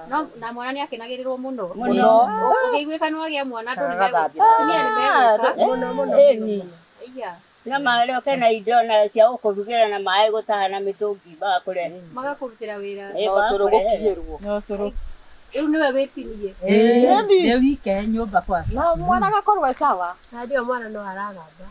No na mwana nĩ akenagĩrĩrwo mũno. Mũno. Ũkĩiguĩka nĩ wagĩa mwana andũ nĩ Agathambio. atumia nĩ megũka. Mũno mũno. Ĩni. Iya. Na maĩ oke na indo na cia gũkũrugĩra na maĩ gũtaha na mĩtũngi magakũrehe. Magakũrutĩra wĩra. Ĩ, Na ũcũrũ magakũrehere. gũkiĩrwo. No ũcũrũ. Rĩu nĩwe wĩtinie. Ĩĩ, nĩ wike nyũmba kwanza. Na mwana agakorwo e sawa. Na ndio mwana no aragamba.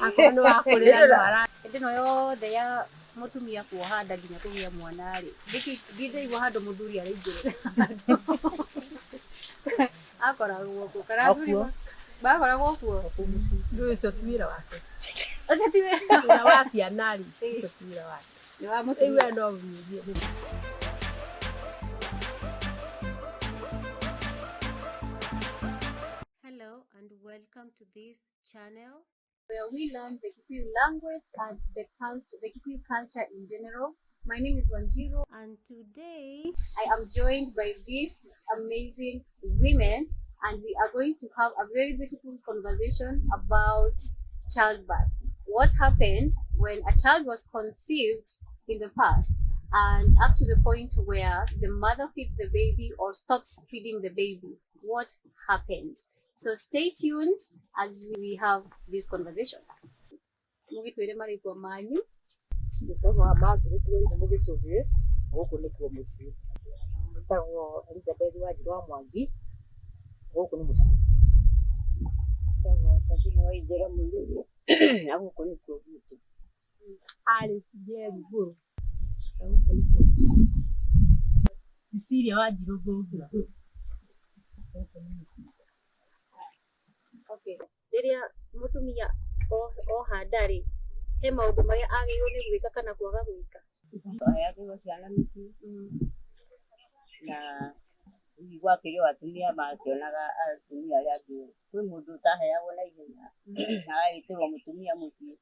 Akorwo nĩ wakũrĩra no ara. Hĩndĩ ĩno yothe ya mũtumia kuoha nda nginya kũgĩa mwana rĩ, nĩkĩ ndindaigua handũ mũthuri araingĩrĩra handũ. Akoragwo kũ? Kana athuri makoragwo kuo? Rĩu ũcio ti wĩra wake. Ũcio ti wĩra. Wĩra wa ciana rĩ, ũcio ti wĩra wake. Nĩ wa Rĩu mũtumia. we no ũnyihie. Hello and welcome to this channel where we learn the Kikuyu language and the culture, the Kikuyu culture in general. My name is Wanjiru, and today I am joined by these amazing women, and we are going to have a very beautiful conversation about childbirth. What happened when a child was conceived in the past, and up to the point where the mother feeds the baby or stops feeding the baby? What happened? So stay tuned as we have this conversation. Mũgĩtwĩre marĩtwa manyu. Njĩtagwo Margaret Wairimu Gĩcũhĩ, gũkũ nĩkuo mũciĩ. Njĩtagwo Elizabeth Wanjirũ wa Mwangi, gũkũ nĩ mũciĩ. Njĩtagwo Sabina Waithera Mũirũrĩ na gũkũ nĩkuo gwitũ. Alice Njeri Mbũrũ. Na gũkũ nĩkuo mũciĩ. Cecilia Wanjirũ Thũng'wa. Gũkũ nĩ mũciĩ. Okay. Rĩrĩa mũtumia oha nda rĩ, he maũndũ marĩa agĩrĩirwo nĩ gwĩka kana kwaga gwĩka. Twaheagĩrwo ciana mĩciĩ na hihi gwakĩrĩ o atumia makĩonaga atumia arĩa angĩ kwĩ mũndũ ũtaheagwo na ihenya agagĩtĩrwo mũtumia mũciĩ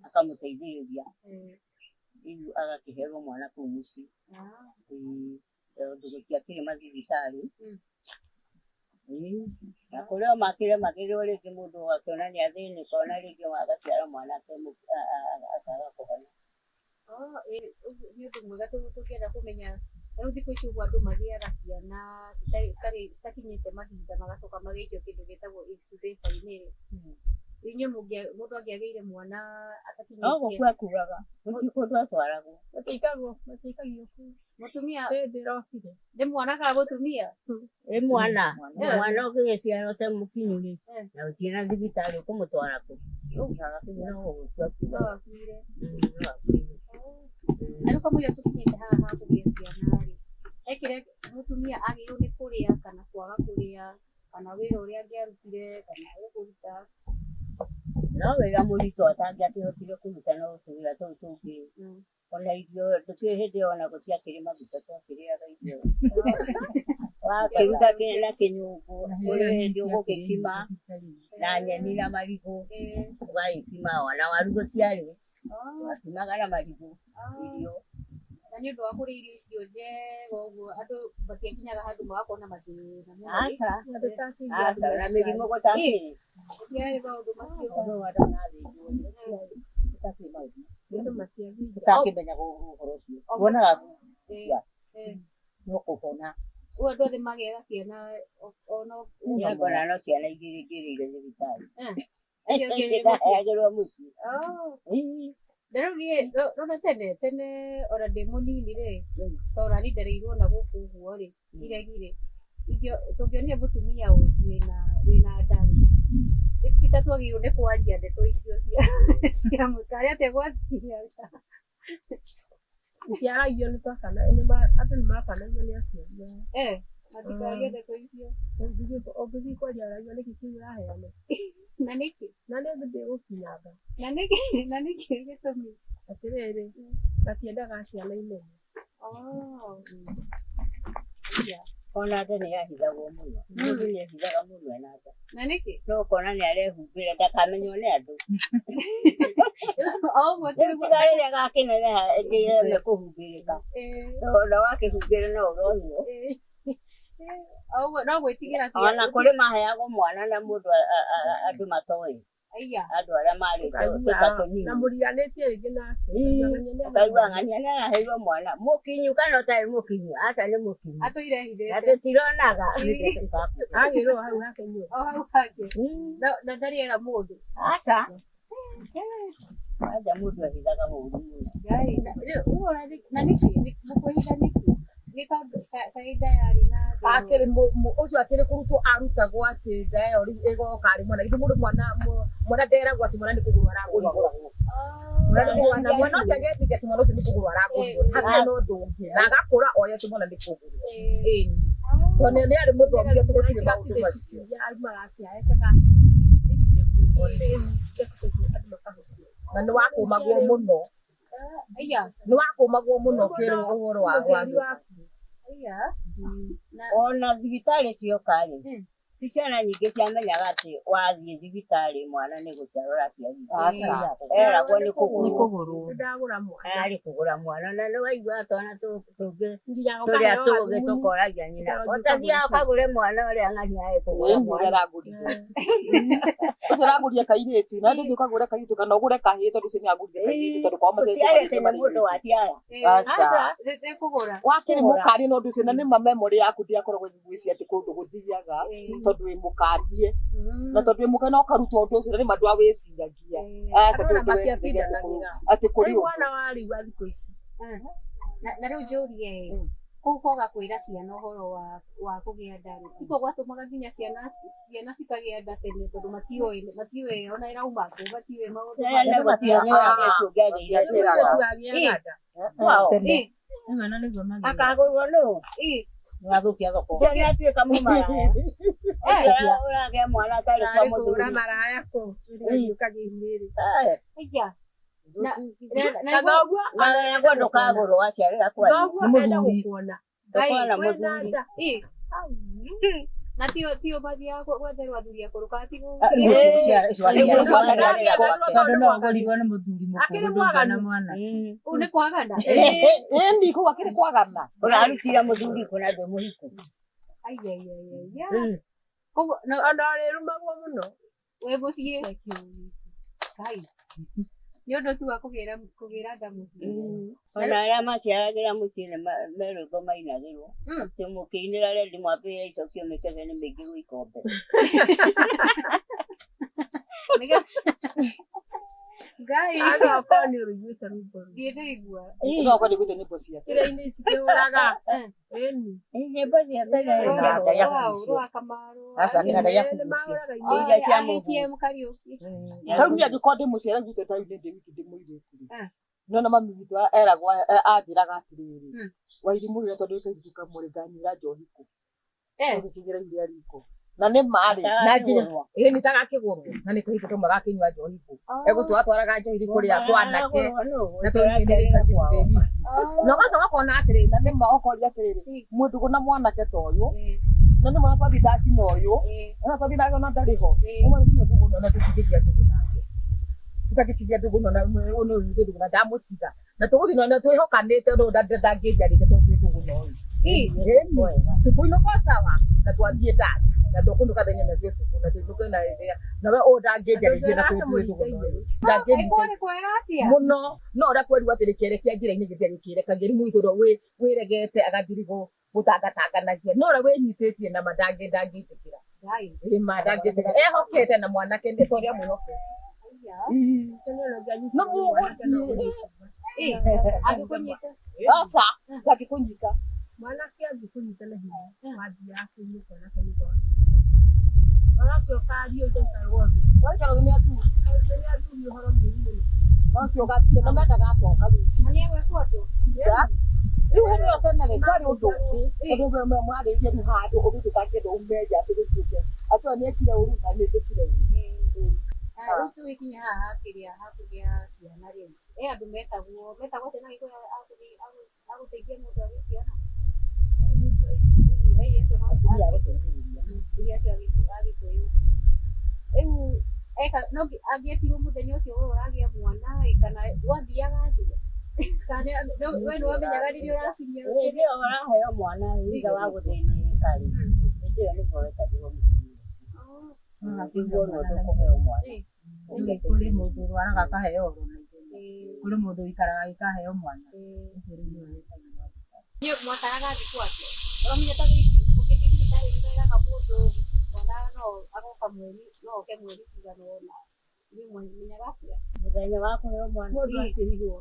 akamũteithĩrĩria rĩu agakĩherwo mwana kũu mũciĩ. Ĩĩ, tondũ gũtiakĩrĩ mathibitarĩ. Ĩĩ, na kũrĩ o makĩremagĩrwo rĩngĩ mũndũ akĩona nĩ athĩnĩka ona rĩngĩ agaciara mwana akaga kũhona. Oh, ũguo nĩ ũndũ mwega tũngĩenda kũmenya. Rĩu thikũ ici ũguo andũ magĩaga ciana citakinyĩte mahinda magacoka magaikio kĩndũ gĩtagwo incubator-inĩ rĩ. Inyuĩ mũndũ angĩagĩire mwana No atakinyĩtie gũkua akuaga, gũtirĩ kũndũ atwaragwo. Matiikagwo, matiikagio kũu. mũtumia Hĩndĩ ĩrokire. nĩ mwana kana mũtumia? Ĩ mwana, Eh. mwana ũngĩgĩciarwo ũtarĩ mũkinyu rĩ, Eh. na gũtirĩ na thibitarĩ ũkũmũtwara kũ? No gũkua No akuaga. akuire. No akuire. Na rĩu kamũira tũkinyĩte haha ha kũgĩa ciana rĩ, he kĩrĩa mũtumia agĩrĩirwo nĩ kũrĩa kana kwaga kũrĩa kana wĩra ũrĩa angĩarutire kana age kũruta. No wĩra mũritũ atangĩakĩhotire kũruta no tũwĩra tũu tũngĩ. Ona irio ndũkĩũĩ hĩndĩ ĩyo ona gũtiakĩrĩ maguta twakĩrĩaga irio. Wakĩruga na kĩnyũngũ, kũrĩ hĩndĩ ũgũgĩkima na nyeni na marigũ, ũgagĩkima ona waru gũtiarĩ, wakimaga na marigũ irio. Na nĩ ũndũ wa kũrĩa irio icio njega ũguo andũ matiakinyaga handũ magakorwo na mathĩna mũno. Aca, Andũ takĩigua aca, na mĩrimũ gũtakĩrĩ. Gũtiarĩ maũndũ macio. Ũndũ ũyũ andũ marathĩnjwo rĩ, Gũtakĩrĩ maũndũ macio. Andũ matiathiaga. Tũtakĩmenyaga ũhoro ũcio. Tuonaga gũkua, no kũhona. Ũguo andũ othe magĩaga ciana ona niĩ ngona no ciana igĩrĩ ngĩrĩire thibitarĩ. Acio angĩ nĩ mũciĩ. Ndaheagĩrwo mũciĩ. Oh. Ĩĩ. Na rĩu niĩ rona tene tene ona ndĩ mũnini rĩ, tondũ nani ndereirwo na gũkũ ũguo rĩ, iregi rĩ, tũngĩonire mũtumia wĩna nda rĩ, ti ta twagĩrĩirwo nĩ kwaria ndeto icio cia mũtarĩ atĩa gwathiaga. Gũtiaragio nĩ twakana, andũ nĩ makanagio nĩ aciari ao. Eh, matikarie ndeto icio. Ũngĩthiĩ kwaria ũragio nĩkĩ kĩu ũraheana. Na nĩkĩ? Na nĩ ndĩgũkinyanga. Na nĩkĩ? Na nĩkĩ gĩtũmi? Atĩrĩrĩ, matiendaga ciana inene. Oh. Ona nda nĩ yahithagwo mũno. Mũndũ nĩ ehithaga mũno ena nda. Na nĩkĩ? No ũkona nĩ arehumbĩra ndakamenywo nĩ andũ. O ũguo Rĩu tiga rĩrĩa gakĩneneha ĩngĩ kũhumbĩrĩka. Ona wakĩhumbĩra no ũronwo. O ũguo no gwĩtigĩra Ona kũrĩ maheagwo mwana na mũndũ andũ matoĩ. Aya. Andũ arĩa marĩ tũtatũ. Na mũriganĩtie rĩngĩ nake. Ũkaigua ng'ania nĩ araheirwo mwana mũkinyu kana ũtarĩ mũkinyu, aca nĩ mũkinyu. Atũire Na hithĩte. tũtironaga. Agĩrwo hau hake nyũmba. O hau hake. Na ndarĩ era mũndũ. Aca. Aca mũndũ ahithaga ũru mũno. Ngai, na nĩkĩ mũkwĩhitha nĩkĩ? Nĩ tondũ kaĩ nda yarĩ na Akĩrĩ ũcio akĩrĩ kũrutwo arutagwo atĩ nda ĩyo rĩu ĩgoka arĩ mwana. Githĩ mũndũ mwana mwana nderagwo atĩ mwana nĩ kũgũrwo aragũrirwo. Mwana nĩ kũgũrwo na mwana ũcio agetĩkia atĩ mwana ũcio nĩ kũgũrwo aragũrirwo. Hatirĩ na ũndũ ũngĩ. Na agakũra oĩ atĩ mwana nĩ kũgũrwo. Ĩni. Tondũ nĩ arĩ mũthomithie atĩ gũtirĩ maũndũ macio. Na nĩ wakũmagwo mũno. Aya. Nĩ wakũmagwo mũno kĩrwo ũhoro wa Aya. Ona thibitarĩ cioka rĩ, ti ciana nyingĩ ciamenyaga atĩ wathiĩ thibitarĩ mwana nĩ gũciarwo ũraciarire. Aca. Eragwo nĩ kũgũrwo. Ndagũra mwana. Arĩ kũgũra mwana na nĩ waigua twana tũngĩ tũrĩa tũngĩ tũkoragia nyina. Ũtathiaga ũkagũre mwana ũrĩa ng'ania arĩ kũgũra Ĩni ũrĩa mwana. aragũrire. Ũcio aragũrire kairĩtu na ndũngĩ ũkagũre kairĩtu kana ũgũre kahĩĩ tondũ ũcio nĩ agũrire kairĩtu tondũ kwao Gũtiarĩ tene mũndũ waciara. Aca. Nĩ kũgũra. Wakĩrĩ mũkanie na ũndũ ũcio na nĩma memory yaku ndĩakoragwo ĩgĩgwĩciria atĩ kũndũ gũthiaga tondũ wĩ mũkanie na tondũ wĩ mũkanie na ũkarutwo ũndũ ũcio na nĩma ndwawĩciragia. Aca Andũ ona ndwĩciragia matiatindanagĩra. atĩ kũrĩ Rĩu ũndũ. mwana wa rĩu wa thikũ ici. Na rĩu njũrie kũu kwaga kwĩra ciana ũhoro wa kũgĩa nda rĩ, tikuo gwatũmaga nginya ciana cikagĩa nda tene tondũ matiũĩ ona ĩrauma kũ, matiũĩ maũndũ Tene gũtiagĩaga kĩũngĩagĩire. Gũtiagĩaga nda. Kwao. Mwana nĩguo magĩaga. Akagũrwo nũ? Nĩwathũkia thoko. Ũcio nĩatuĩka mũmaraya. Ũcio ũragĩa mwana atarĩ kwa Arĩ kũhũra mũthuri. maraya kũu. Ũrĩa ũkagĩa Eh, Aya. Na thoguo Maraya ndũkagũrwo waciarĩra kwanyu. thoguo enda gũkuona. Ndũkona Wĩna mũthuri. nda. Na tio mathiaga gwetherwo athuri akũrũ kana ti Tondũ no ũgũrirwo nĩ mũthuri mũkũrũ Akĩrĩ ndũngĩona mwaganu. mwana. Ũũ nĩ kwagana. Ĩni kũu akĩrĩ kwagana. Ũrarutire mũthuri kũ na ndwĩ mũhiku. Aiaiaiaia. Koguo no Ona ũrĩrumagwo mũno. wĩ mũciĩ. Ngai. Nĩ ũndũ tu wa kũgĩra nda mũciĩ. Ona arĩa maciaragĩra mũciĩ nĩ me rwĩmbo mainagĩrwo. Atĩ mũkĩinĩra rendi mwambĩrĩria icokio mĩkebe nĩ mĩingĩ gwĩ ikombe. Ngai. Andũ okorwo nĩ ũrũiguĩte rwĩmbo rũu. Ndiĩ ndaigua. No okorwo nĩiguĩte nyĩmbo ciake. Kĩrĩa-inĩ cikĩhũraga. Ĩni. Nyĩmbo cia tene Na nda ya kũgucia. Rwa Kamaru. Aca kĩna nda ya Nĩ kũgucia. mahũraga Iria cia HM Kariuki. Tarĩu niĩ angĩkorwo ndĩ mũciari gwitũ tarĩu niĩ ndĩ wiki ndĩ mũirĩtu rĩ. Nĩwona mami witũ eragwo anjĩraga atĩrĩrĩ. Wairimũ rĩrĩa tondũ wĩkairĩtu kamwe rĩ nganyuĩra njohi kũ. Ũgĩkĩgĩra iria riko. Na nĩ ma rĩ. Na nginya ĩĩ nĩ tagakĩgũrwo na nĩ kũhiki tondũ magakĩnyua njohi kũ. Egũtwatwaraga njohi kũrĩa kwa anake. Na tondũ niĩ nĩ ndĩ wiki. Na ũgacoka ũkona atĩrĩrĩ na nĩ ma ũkoria atĩrĩrĩ mũndũgũ na mwanake ta ũyũ. Na nĩ mwana twathiĩ ndacina ũyũ. Na twathiĩ nake na ndarĩ ho. Ũmwe nĩ ndũgũ na tũtingĩgĩa ndũgũ nake. Tũtangĩkĩgĩa ndũgũ na ũyũ nĩ ndũgũ na ndamũtiga. Na tũgũthiĩ na twĩhokanĩte ũndũ ndangĩnjarĩria tondũ twĩ ndũgũ na ũyũ. Tũkũinũka sawa na twathiĩ ndaci na tũkũinũka thenya nacio tũkũ na tũinũke na rĩrĩa na we ũyũ ndangĩnjarĩria na twĩ ndũgũ na ũyũ. Ndangĩnjarĩria kwega atĩa? Mũno no ũrĩa kwerirwo atĩrĩ kĩere kĩa njĩra-inĩ gĩthiaga gĩkĩrekagia rĩu mũitũ ũrĩa wĩregete agathiĩ gũtangatanganagia no ũrĩa wĩnyitĩtie na ma ndangĩtĩkĩra. Ĩ ma ndangĩtĩkĩra ehokete na mwanake nĩ ta ũrĩa mwĩhokete. No mũgũthiĩ. Angĩkũnyita. Aca ndangĩkũnyita. Mwanake angĩkũnyita na hinya wathiaga kũnyitwo na kanyitwo. Ũracoka ario ũgaikara thĩ. Waikara thĩ nĩ athuri. Nĩ athuri ũhoro mũru mũno. Ũcio ũgathiĩ na mendaga acoka rĩu. Na nĩ egwĩkwo ũndũ. Rĩu hĩndĩ ĩyo tene rĩ kwarĩ ũndũ ũngĩ tondũ mwarĩrie rĩu handũ ũgĩthiĩ ũtangĩenda ũmenye atĩ gũtuĩke atĩ ũyũ nĩekire ũru na nĩnjĩkire ũru. Rĩu tũgĩkinya haha hakĩrĩa hakũgĩa ciana rĩ, he andũ metagwo atĩa na Gĩkũyũ agũteithia mũndũ agĩe ciana? Atumia acio a Gĩkũyũ. Rĩu eka no angĩetirwo mũthenya ũcio we ũragĩa mwana ĩ kana gwathiaga atĩa? Kana we nĩwamenyaga rĩrĩa ũrakinyia Hĩndĩ ĩyo ũraheo mwana thutha wa gũthĩnĩka rĩ, hĩndĩ ĩyo nĩguo wetagĩrwo mũtumia. Ũkĩiguo ruo ndũkũheo mwana. Kũrĩ mũndũ ũrwaraga akaheo oro na ihenya. Kũrĩ mũndũ ũikaraga agĩkaheo mwana. Ũcio rĩu nĩwe wĩtagwo. Inyuĩ mwataraga thikũ atĩa? Ũramenya ta thaa ici ũngĩthiĩ thibitarĩ nĩ meraga mũndũ mwana no agoka mweri no oke mweri cigana ũna. Inyuĩ mwamenyaga atĩa? Mũthenya wa kũheo mwana. Mũndũ akĩrigwo.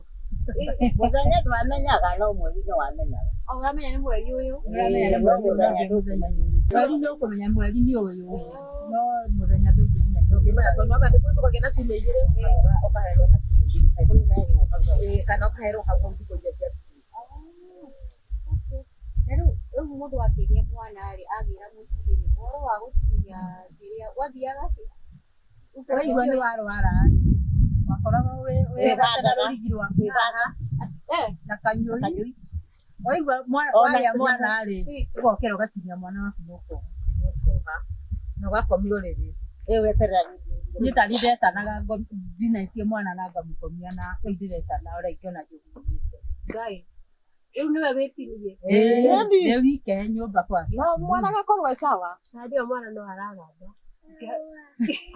Mũthenya ndwamenyaga no mweri no wamenyaga. O ũramenya nĩ mweri ũyũ. Ũramenya nĩ mweri ũrĩa mũthenya nĩ ũrĩkũ. Mweri nĩ ũkũmenya mweri nĩ ũyũ. No mũthenya ndũngĩmenya nĩ ũrĩkũ. Tondũ aba nĩ kũgĩa na ciumia igĩrĩ ũkaherwo na ciumia igĩrĩ kana ũkaherwo hau hau thikũ iria cia. Na rĩu rĩu mũndũ akĩgĩa mwana rĩ agĩra mũciĩ rĩ ũhoro wa gũtinia kĩrĩa gwathiaga atĩa? Waigua nĩ warwara rĩ, wakoragwo wĩhata na rũrigi rwaku haha na kanyũi. Waigua wagĩa mwana rĩ, ũgokĩra ũgatinia mwana waku na ũkoha na ũgakomio ũrĩrĩ. Niĩ tarĩ ndetanaga ndinĩtie mwana na ngamũkomia na rĩu ndĩretana ũrĩa ingĩona njũgũmĩte. Ngai. Rĩu nĩwe wĩtinie. Ndĩ wike nyũmba kwanza. Na mwana agakorwo e sawa. Na ndio mwana no aragamba.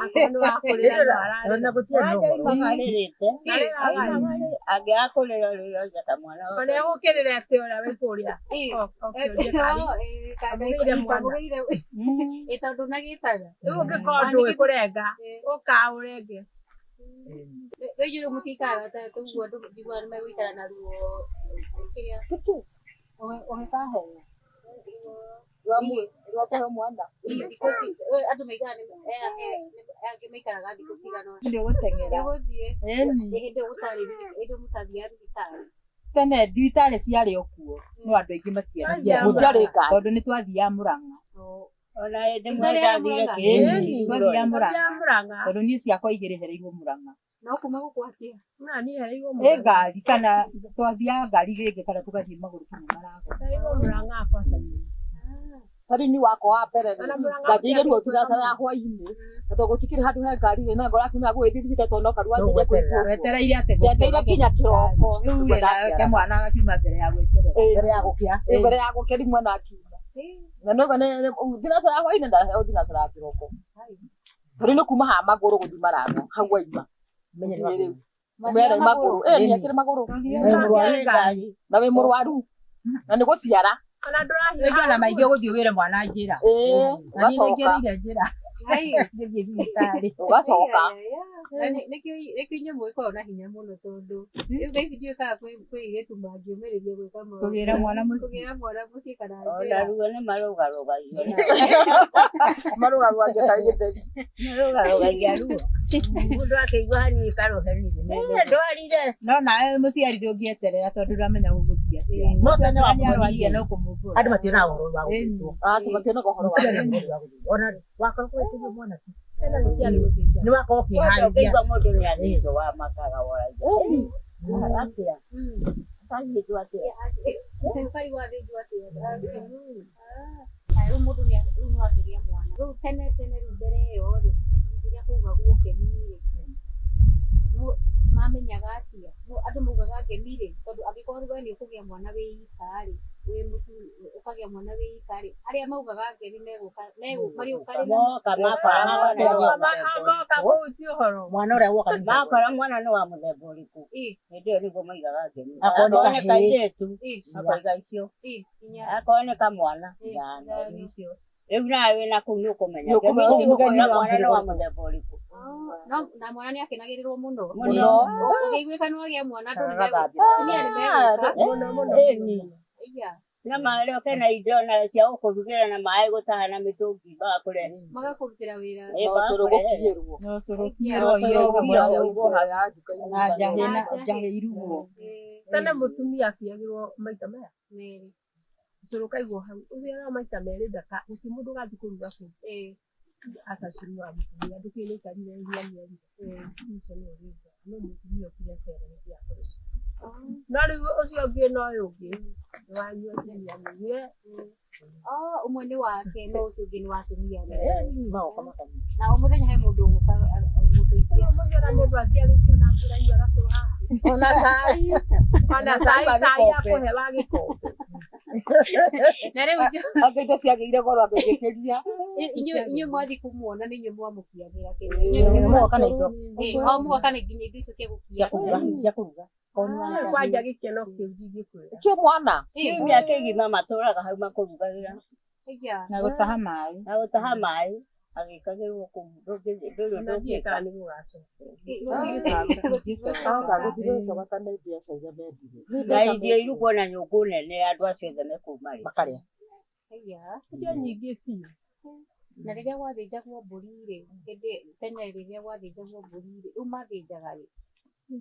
Akorwo nĩ wakũrĩra no ararĩra. Ona gũtirĩ na ũhoro. Angĩaga kũrĩra rĩrĩa ta mwana. Ona egũkĩrĩra atĩ ũrĩa wĩ kũrĩa. Ũkĩũrie kari. Kamũgĩire ĩ tondũ nagĩtaga. Rĩu ũngĩkorwo ndũĩ kũrenga, ũka ũrenge. Rĩu inyuĩ rĩu mũtiikaraga ta ũguo andũ njiguaga nĩ megũikara na ruo kĩrĩa Ũgĩkaheo rwa kũheo mwana. Thikũ ici andũ maikaraga angĩ maikaraga thikũ cigana ũna. Nĩ ũgũteng'era. Nĩũgũthiĩ Ĩni. hĩndĩ ĩyo gũtarĩ hĩndĩ ĩyo mũtathiaga thibitarĩ. Tene thibitarĩ ciarĩ o kuo no andũ aingĩ matiathiaga. Gũtiarĩ ngari. Tondũ nĩ twathiaga Mũrang'a. Ona hĩndĩ ĩmwe ndathire Ĩni, twathiaga Mũrang'a. Mũrang'a. Tondũ niĩ ciakwa igĩrĩ hereirwo Mũrang'a. No kuma gũkũ atĩa? Na niĩ hereirwo Ĩ Mũrang'a. ngari kana twathiaga ngari rĩngĩ kana tũgathiĩ magũrũ kinya Maragwa. Hereirwo Mũrang'a akwa. Tarĩu niĩ wakwa wa mbere rĩ, ndathiire ruo thinacara ya hwainĩ na tondũ gũtikĩrĩ handũ he ngari rĩ na ngora akiuma gũgĩthiĩ thibitarĩ tondũ no karua anjĩrĩrie kũigua ũguo. Wetereire atĩ Ndeteire nginya kĩroko. Rĩu rĩ nake mwana agakiuma mbere ya gweterera. Mbere ya gũkĩa. Mbere ya gũkĩa rĩu mwana akiuma. Na no thinacara ya hwainĩ ndaheo thinacara ya kĩroko. Tondũ nĩ kuma haha magũrũ gũthiĩ Maragwa hau waima. Thiĩ rĩu. Mere magũrũ. Ĩ nĩ akĩrĩ magũrũ. Na wĩ mũrwaru. Na nĩ gũciara. Ona ndũrahiũha. Rĩngĩ ona maingĩ ũgũthiĩ ũgĩre mwana njĩra. Ĩĩ, Na niĩ ũgacoka. nĩngĩrĩire njĩra. Ngĩthiĩ thibitarĩ. Ũgacoka. Nĩkĩo inyuĩ mũgĩkoragwo na hinya mũno tondũ rĩu thaa ici ndiũĩ kana kwĩ airĩtu mangĩũmĩrĩria gwĩka maũndũ. Kũgĩra mwana mũciĩ. Kũgĩra mwana mũciĩ kana Ona njĩra. ruo nĩ marũgarũgagia. Marũgarũgagia ta gĩtheri. Marũgarũgagia ruo. Mũndũ akĩigua hanini karũheni. Ndwarire. No nawe mũciari ndũngĩeterera tondũ ndũramenya gũgũthiĩ atĩa. No tene wa Nĩ arwarire no kũmũmbũra. Andũ mationaga ũhoro wa gũthĩnjwo. Aca mationaga ũhoro wa gũthĩnjwo. Ona wakorwo gwĩtĩrio mwana tu. Tene gũtiarĩ gũthĩnjwo. Nĩ wakorwo ũkĩharĩria. Ũkĩigua mũndũ nĩ athĩnjwo wa makaga woragia. Atĩa? Athĩnjwo atĩa? Ũkarigwo athĩnjwo atĩa? Rĩu mũndũ nĩ rĩu no akĩgĩa mwana. Rĩu tene tene rĩu mbere ĩyo rĩ, rĩrĩa kwaugagwo ngemi rĩ, mamenyaga atĩa? Andũ maugaga ngemi rĩ, tondũ angĩkorwo we nĩ ũkũgĩa mwana wĩ ika rĩ, wĩ mũtu ũkagĩa mwana wĩ ika rĩ, arĩa maugaga ngemi megũka marĩũka rĩ Moka makora Moka kũu ti ũhoro. Mwana ũrĩa woka makora mwana nĩ wa mũthemba ũrĩkũ. Hĩndĩ ĩyo nĩguo maigaga ngemi. Akorwo Akorwo nĩ kairĩtu makoiga icio. Akorwo nĩ kamwana ithano icio. Rĩu nawe wĩna kũu nĩ ũkũmenya. Mwana nĩ wa mũthemba ũrĩkũ. No na mwana nĩ akenagĩrĩrwo mũno. Mũno. Ũngĩiguĩka nĩ wagĩa mwana andũ nĩ atumia nĩ megũka. Mũno mũno. Na maĩ ũke na indo na cia gũkũrugĩra na maĩ gũtaha na mĩtũngi magakũrehe. Magakũrutĩra wĩra. No ũcũrũ gũkiĩrwo. No ũcũrũ ũkiĩrwo na njahĩ na njahĩ irugwo. Tene mũtumia abiagĩrwo maita maya. Merĩ. Ũcũrũ ũkaigwo hau. Ũciaraga maita merĩ ndaka gũtirĩ mũndũ ũgathiĩ kũruga kũu. Aca cũrũ wa mũtumia ndũkĩnĩikarire nginya mĩeri. Ũcio nĩwe ũrĩrugaga. No mũtumia ũkire acere hĩndĩ ya kũrĩca. No rĩu ũcio ũngĩ na ũyũ ũngĩ nĩ wanyua atumia mũnyue. Ũmwe nĩ wake no ũcio ũngĩ nĩ wa atumia. Na o mũthenya he mũndũ ũgũka gũteithia. Mũnyue na mũndũ aciarĩtio na akũranyua gacũrũ haha. Ona cai. Ona cai cai akũhe wa gĩkombe. Na rĩu Anga indo ciagĩire goro angĩkĩria. Inyuĩ mwathiĩ kũmuona nĩ inyuĩ mwamũkiagĩra. Mũgoka na indo. O mũgoka na nginya indo icio cia Cia gũkia. kũruga, cia kũruga. Kwanja gĩkeno kĩu ndingĩkwĩra. Kĩ mwana? Rĩu mĩaka ĩgima matũraga hau makũrugagĩra. Aya. Na gũtaha maĩ. Na gũtaha maĩ agĩkagĩrwo kũu ndũrĩ Ona ũndũ ndiũĩ ũngĩka. kana nĩ gũgacoka. Aca gũtirĩcoka kana mbeca iria mendire. Na irio irugwo na nyũngũ nene andũ acio othe mekũu marĩ. Makarĩa. Aya. Irio nyingĩ biũ. Na rĩrĩa gwathĩnjagwo mbũri rĩ, hĩndĩ tene rĩrĩa gwathĩnjagwo mbũri rĩ, rĩu mathĩnjaga rĩ?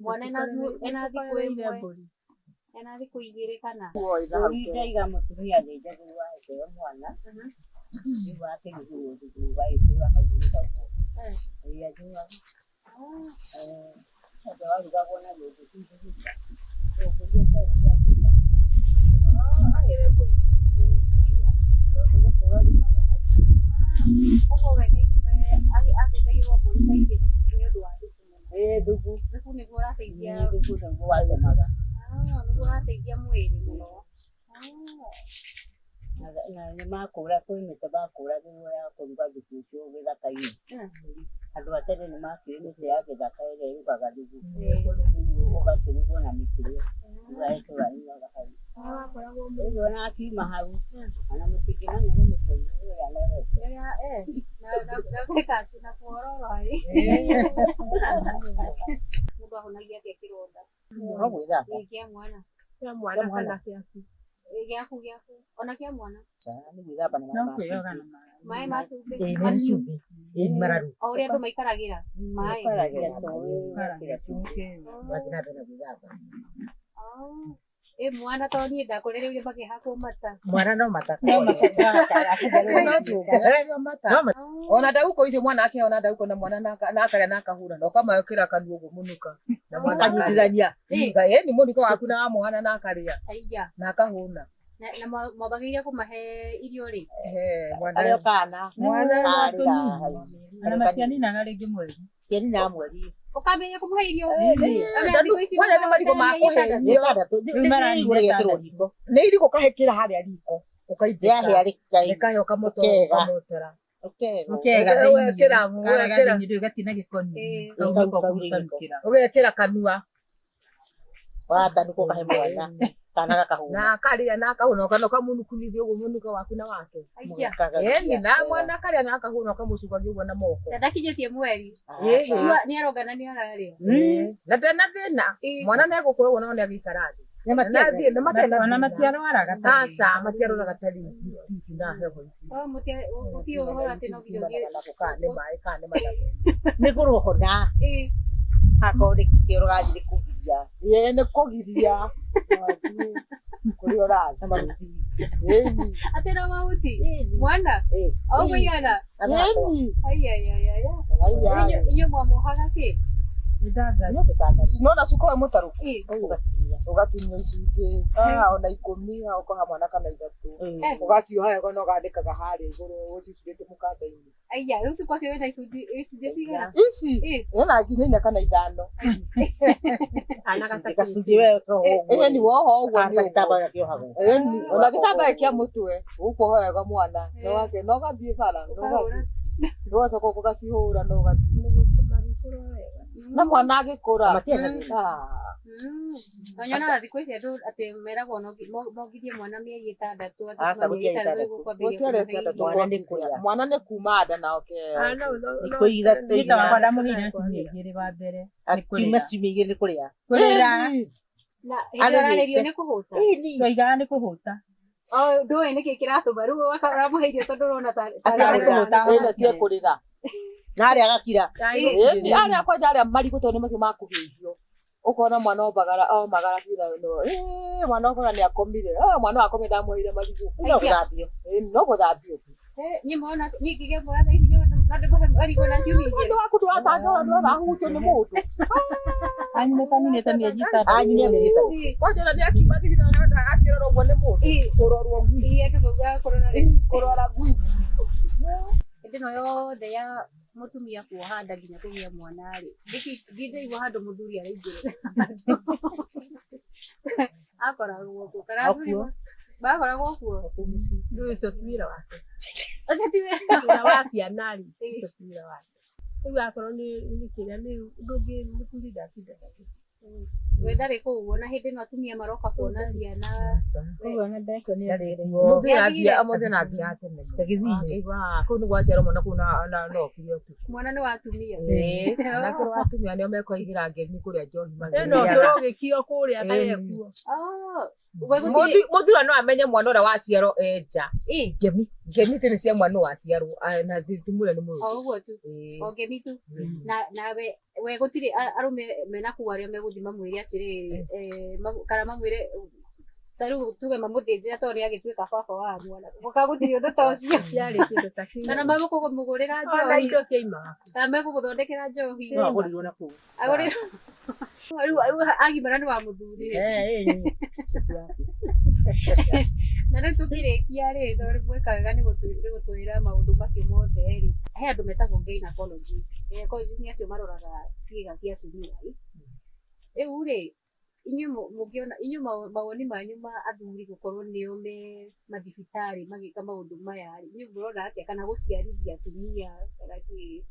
Mwana ena thikũ ĩmwe, ena thikũ igĩrĩ kana? Mbũri ndaiga mũtumia athĩnjagĩrwo aheo mwana. Rĩu akĩrugĩrwo thubu ũgagĩtũra hau ũrugagwo. Ĩĩ anyuaga. Tondũ warugagwo na nyũngũ ti thuburia. Nyũngũ iria ciarĩ cia rĩũmba. Ũguo we athĩnjagĩrwo mbũri kaingĩ nĩ ũndũ wa thubu mũno. Ĩĩ thubu. Thubu nĩguo ũrateithia. Ĩĩ thubu nĩguo wacamaga. Nĩguo ũrateithia mwĩrĩ mũno. Na nĩ makũra kwĩ mĩtĩ makũragĩrwo ya kũruga thubu ũcio gĩthaka-inĩ. Andũ a tene nĩ makĩũĩ mĩtĩ ya gĩthaka ĩrĩa ĩrugaga thubu. Rĩu ũgakĩrugwo na mĩtĩ ĩyo. Ũgagĩtũra anyuaga hau. Rĩu ona akiuma hau, ona mũtingĩmenya nĩ mũcũi ũrĩa anorete. Na gwĩka atĩ na kuororoa rĩ. Mũndũ ahonagia atĩa kĩronda? No gwĩthamba. Ĩ kĩa mwana. Kĩa mwana kana gĩaku? Gĩaku gĩaku. Ona kĩa mwana. Nĩ gwĩthamba na No maĩ ma kwĩyoga cumbĩ. na maĩ. Maĩ ma cumbĩ. Ĩĩ nĩ cumbĩ. Ĩĩ nĩ mararu. O ũrĩa andũ maikaragĩra maĩ. Ũkaragia cũĩ ũgekĩra cumbĩ. Ũgathiĩ na mbere na gwĩthamba. Ĩ mwana to niĩ ndakũrereire makĩhakwo mata. Mwana no mata. No mata. No mata. Ona ndauko icio mwana ake ona ndauko na mwana na akarĩa na akahũra na ũkamakĩra kanua ũguo mũnuka na mwana akarĩa. Ũkanyitithania. Ĩĩ ni mũnuka waku na wa mwana na akarĩa Aiya. na akahũna. Na mwambagĩrĩria kũmahe irio rĩ? Mwana. Arĩ o kana. Mwana Karĩra hau. Ona matianinaga rĩngĩ mweri. Tianinaga mweri. Ũkambĩrĩria kũmũhe irio. Kwanja nĩ marigũ ma kũhĩhio. Rĩu maranina rĩgekĩrwo riko. Nĩ irigũ ũkahĩkĩra harĩa riko. Ũkaitĩka. Rĩahĩa rĩkahĩa ũkamotora. Ũkega Ũgekĩra thĩinĩ ũgatina gĩkoni. Kau nĩko ũgũtanukĩra. Ũgekĩra kanua. Watanuka ũkahe mwana. Kana gakahũna. Na akarĩa na akahũna kana ũkamunukunithia ũguo mũnuka waku na wake. Ĩni na mwana akarĩa na akahũna ũkamũcukagia ũguo na moko. Na ndakinyĩtie mweri. Nĩ aronga na nĩ ararĩa. Na ndena thĩna. Mwana nĩ egũkũra ũguo no nĩ agĩikara thĩ. Ona matiarwaraga ta rĩu. Aca matiarwaraga ta rĩu ici na heho ici. Gũtirĩ ũhoro atĩ no nginya ũthiĩ. Kana nĩ maĩ kana nĩ mathabu. Nĩ kũrũhona. Akorwo nĩ kĩoro gathiĩ nĩ kũgiria. Ĩĩ nĩ kũgiria. Kũrĩa ũrathiĩ. Na mahuti. Atĩ na mahuti? Mwana? O ũguo igana? Ĩni. Aiaiaiaia. Inyuĩ mwamuohaga kĩ? No na cuka we mũtarũku. Ũgatinia icunjĩ ona 10 ũkoha mwana kana 3. Ũgacioha wega na ũgandĩkaga harĩa igũrũ ũcicurĩte mũkanda-inĩ. Aiya, rĩu cuka ũcio wĩna icunjĩ cigana? Ici? Ĩna nginya 4 kana 5. Gacunjĩ we Ĩĩ ni woha ũguo nĩ gĩtambaya kĩohagwo. Ĩni, ona gĩtambaya kĩa mũtwe ũkuoha wega mwana no wake no gathiĩ bara no gathiĩ. Ũgacoka ũgacihũra no gathiĩ. Na mwana agĩkũra. Na nyonaga thikũ ici andũ atĩ meragwo mongithie mwana mĩeri 6 atĩ kuma mĩeri 6 gũkwambĩrĩria kũmũhe irio. Mwana nĩ kũrĩa. Mwana nĩ kuma nda na oke. Thikũ 3. Niĩ ta wakwa ndamũheire ciumia 2 wa mbere. Akiuma ciumia 2 nĩ kũrĩa. Kũrĩra. Na hĩndĩ ũrarĩrio nĩ kũhũta. Twaigaga nĩ kũhũta. Ndũĩ nĩkĩ kĩratũma rĩu ũramũhe irio tondũ ũrona tarĩ kũhũta. Ĩĩ tie kũrĩra. Na arĩa agakira. Ĩĩ arĩa kwanja arĩa marigũ tondũ nĩ macio ma kũhĩhio. Ũkona mwana omagara omagara biũ no ĩĩ mwana ũkona nĩ akomire. Mwana akomire ndamũheire marigũ. No gũthambio. Ĩĩ no gũthambio. Niĩ mwana niĩ ngĩgĩa mwana thaa ici no ndĩmũhe marigũ na ciumia igĩrĩ. Mũndũ waku ndũratangĩra ndũrahutio nĩ mũndũ. Anyuĩte anyuĩte mĩeri 6. Anyuĩte mĩeri 6. Kwanja ona nĩ akiuma thibitarĩ akĩrorwo ũguo nĩ mũndũ. Kũrorwo ngui. Ĩĩ andũ maugaga kũrora Kũrora ngui. Hĩndĩ ĩno yothe ya mũtumia kuoha nda nginya kũgĩa mwana rĩ, ndirĩ ndaigua handũ mũthuri araingĩrĩra. Akoragwo kũ? Kana athuri Bakoragwo kuo. Rĩu ũcio ti wĩra wake. Ũcio ti wĩra. Wĩra wa ciana rĩ, ũcio ti wĩra wake. Rĩu akorwo nĩ kĩrĩa nĩ ndũngĩ mũthuri ndatinda. We ndarĩ kũu ũguo na hĩndĩ ĩno atumia maroka kuona ciana. Koguo ona ndeko nĩ Mũthĩ nathiaga tene. Kũu nĩ gwaciarwo mwana kũu na no okire ũtukũ. Mwana nĩ wa atumia. Anake wa atumia nĩo mekoigĩra ngemi kũrĩa njohi Ĩno tũrũgĩkio kũrĩa karekuo. Mũthuri no amenye mwana ũrĩa waciarwo enja. Ngemi ngemi tu nĩ cia mwana waciarwo na timũrĩa nĩ mũrũ. O ũguo tu. O ngemi tu. Na nawe we gũtirĩ arũme mena kũu arĩa megũthiĩ mamwĩre atĩrĩrĩ, kana mamwĩre ta rĩu tuge mamũthĩnjĩre tondũ nĩ agĩtuĩka baba wa mwana. Kana gũtirĩ ũndũ ta ũcio. Yarĩ kĩndũ ta kĩu. Kana megũkũmũgũrĩra Ona njohi. indo ciaimaga. Kana megũgũthondekera njohi. No agũrirwo na kũu. Agũrĩrwo. Rĩu agimara nĩ wa mũthuri. Na rĩu tũkĩrĩkia rĩ, tondũ mweka wega nĩ gũtwĩra maũndũ macio mothe rĩ, he andũ metagwo gynecologist. Gynecologist nĩ acio maroraga ciĩga cia atumia. Rĩu rĩ, inyuĩ mũngĩona, inyuĩ mawoni manyu ma athuri gũkorwo nĩo me mathibitarĩ magĩka maũndũ maya rĩ, inyuĩ mũrona atĩa? Kana gũciarithia atumia kana kĩ?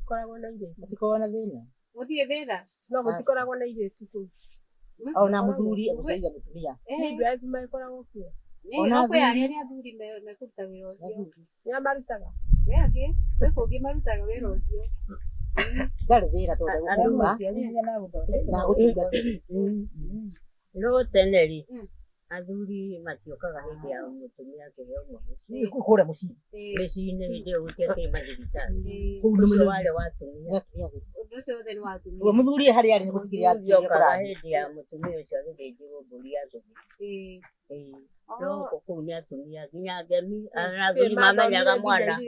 Koragwo na irĩtu. Gũtikoragwo na thĩna. Gũtirĩ thĩna? No gũtikoragwo na irĩtu kũu. Ona mũthuri egũciarithia mũtumia. Midwife makoragwo kuo. No kwĩ arĩa nĩ athuri mekũruta wĩra ũcio. Nĩa marutaga? Kwĩ angĩ, kwĩ kũngĩ marutaga wĩra ũcio. Ndarĩ thĩna tondũ ndegũkua na gũtungata. No tene rĩ, athuri matiokaga hĩndĩ ya mũtumia akĩheo mwana. Kũrĩa mũciĩ. Mĩciĩ-inĩ hĩndĩ ĩyo gũtiakĩrĩ mathibitarĩ. Kũu nĩ Ũcio warĩ wa atumia. Ũndũ ũcio wothe nĩ wa atumia. Ũguo mũthuri harĩa arĩ nĩ gũtigĩrĩra Mũthuri okaga hĩndĩ ya mũtumia ũcio agĩthĩnjĩrwo mbũri ya gũthiĩ. No kũu nĩ atumia nginya ngemi athuri mamenyaga mwana.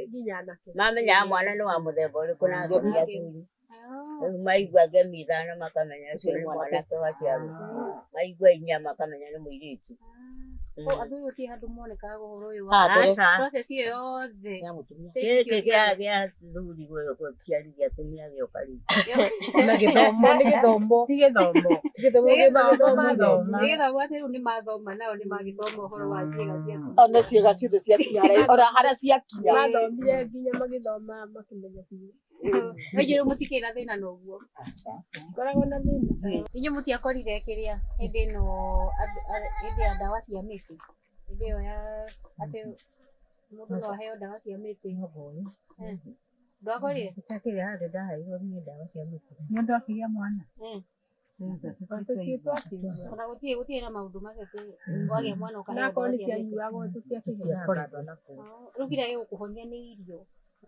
Mamenyaga mwana nĩ wa mũthemba ũrĩkũ na ngemi athuri. Rĩu maigua ngemi ithano makamenya ũcio nĩ mwanake waciarwo. Maigua inya makamenya nĩ mũirĩtu. Athuri gũtirĩ handũ monekaga ũhoro ũyũ wa process ĩyo yothe. Gĩkĩ gĩa athuri gũciarithia atumia gĩoka rĩu. Na gĩthomo nĩ gĩthomo. Ti gĩthomo. Gĩthomo Nĩ gĩthomo atĩ rĩu nĩ mathoma nao nĩ magĩthoma ũhoro wa ciĩga cia atumia. Ona ciĩga ciothe ciakinya ona harĩa ciakinya. Mathomire nginya magĩthoma makĩmenya biũ. Inyuĩ mũtikĩrĩ na thĩna na ũguo. Koragwo na thĩna. Inyuĩ mũtiakorire kĩrĩa hĩndĩ ĩno hĩndĩ ya ndawa cia mĩtĩ. Hĩndĩ ĩyo ya atĩ mũndũ no aheo ndawa cia mĩtĩ. Ndwakorire? Itakĩrĩ handũ ndaheirwo niĩ ndawa cia mĩtĩ. Mũndũ akĩgĩa mwana. Ona gũtirĩ na maũndũ macio atĩ wagĩa mwana ũkaheo Nakorwo ndawa nĩ cia mĩtĩ. cianyuagwo tũtiakĩheaga. Rĩu kĩrĩa gĩgũkũhonia nĩ irio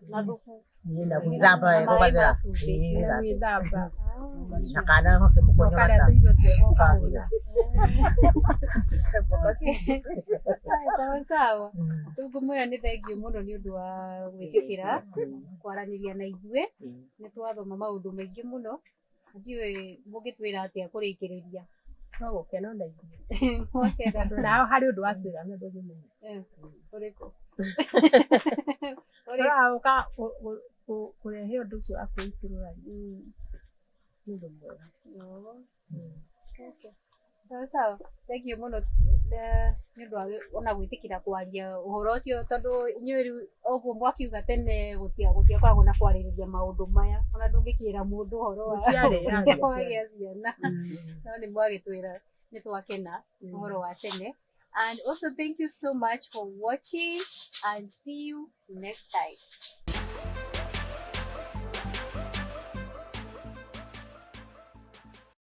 na thubu. Na gwĩthamba wega Na maĩ ma ũgathera. cumbĩ. Na gwĩthamba. Na kana hoke mũkonyo Ũkarĩa tũirio twega ũkahũna. Sawa sawa. Rĩu ngũmwĩra nĩ thengiũ mũno nĩ ũndũ wa gwĩtĩkĩra kwaranĩria na ithuĩ. Nĩ twathoma maũndũ maingĩ mũno. Ndiũĩ mũngĩtwĩra atĩa kũrĩkĩrĩria. No gũkena ona ithuĩ. Mwakena. Nao harĩ ũndũ watwĩra na ndũngĩmenya. Ũrĩkũ? Ũroka kũrehe ũndũ ũcio wa kwĩitũrũra rĩ, nĩ ũndũ mwega. Sawa sawa. Thank you mũno nĩ ũndũ wa ona gwĩtĩkĩra kwaria ũhoro ũcio tondũ inyuĩ rĩu ũguo mwakiuga tene gũtiakoragwo na kwarĩrĩria maũndũ maya ona ndũngĩkĩra mũndũ ũhoro wa wagĩa ciana no nĩ mwagĩtwĩra nĩ twakena ũhoro wa tene. And also thank you so much for watching and see you next time.